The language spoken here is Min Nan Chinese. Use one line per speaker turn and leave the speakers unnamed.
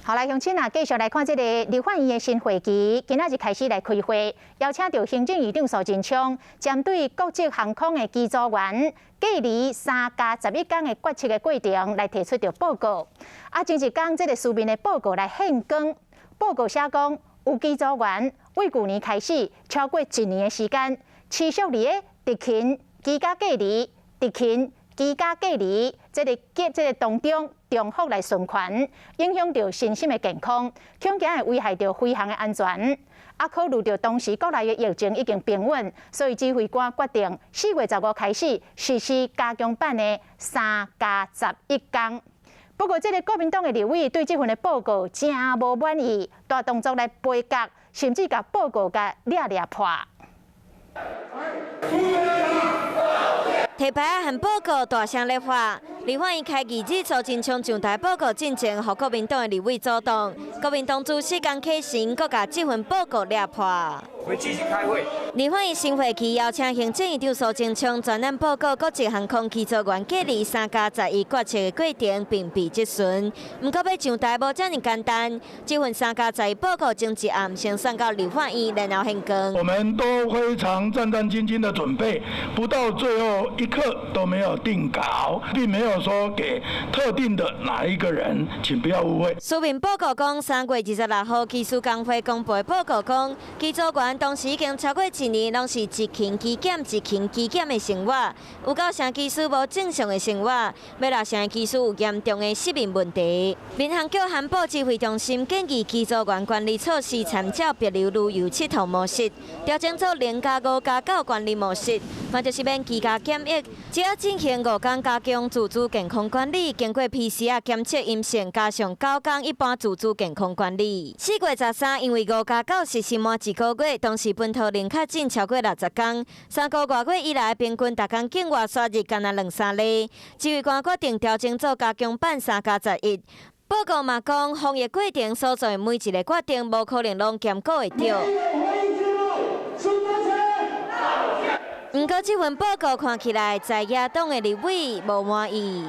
好來，鄉親啊，繼續來看這个立法院的新會期，今仔日開始來開會，邀請著行政院長蘇貞昌，針對國籍航空的機組員隔離3加11天的決策的過程來提出著報告。啊，前一工這个書面的報告來獻光，報告寫講，有機組員對舊年開始超過一年的時間，持續佇咧執勤、居家隔離、執勤、居家隔離，這个結這个當中重複來循環，影響著身心的健康，恐驚會危害著飛航的安全。啊，考慮著當時國內的疫情已經平穩，所以指揮官決定4月15開始實施加強版的3加11天。不過，這个國民黨的立委對這份的報告誠無滿意，大動作來杯葛，甚至共報告共掠掠破。
提牌仔和報告大聲咧喊，立法院開議日蘇貞昌上台報告進前，予國民黨的立委阻擋。國民黨主席江啟臣閣共這份報告掠破。
我們繼續開會。
立法院新會期邀請行政院長蘇貞昌專案報告國籍航空機組員隔離3加11決策的過程，並被質詢。毋過欲上台無遮爾簡單，這份三加十一報告前一暗先送到立法院，然後獻光。
我們都非常戰戰兢兢的準備，不到最後一刻都沒有定稿，並沒有說給特定的哪一個人，請不要誤會。
書面報告講，3月26號機師工會公布報告講，機組員當時已經超過一年，攏是執勤機檢、執勤機檢的生活，有九成機師無正常的生活，欲六成機師有嚴重的失眠問題。民航局航保指揮中心建議機組員管理措施參照帛琉旅遊佚佗模式，調整做0加5加9管理模式，嘛就是免居家檢疫，只要進行5天加強自主健康管理，經過 PCR 檢測陰性，加上9天一般自主健康管理。4月13，因為5加9實施滿一個月，當時本土零確診超過60天，3個外月以來平均逐工境外輸入干焦兩三例。指揮官決定調整做加強版3加11。報告嘛講，防疫過程所做的每一个決定，無可能攏兼顧會著。毋過這份報告看起來，在野黨的立委無滿意。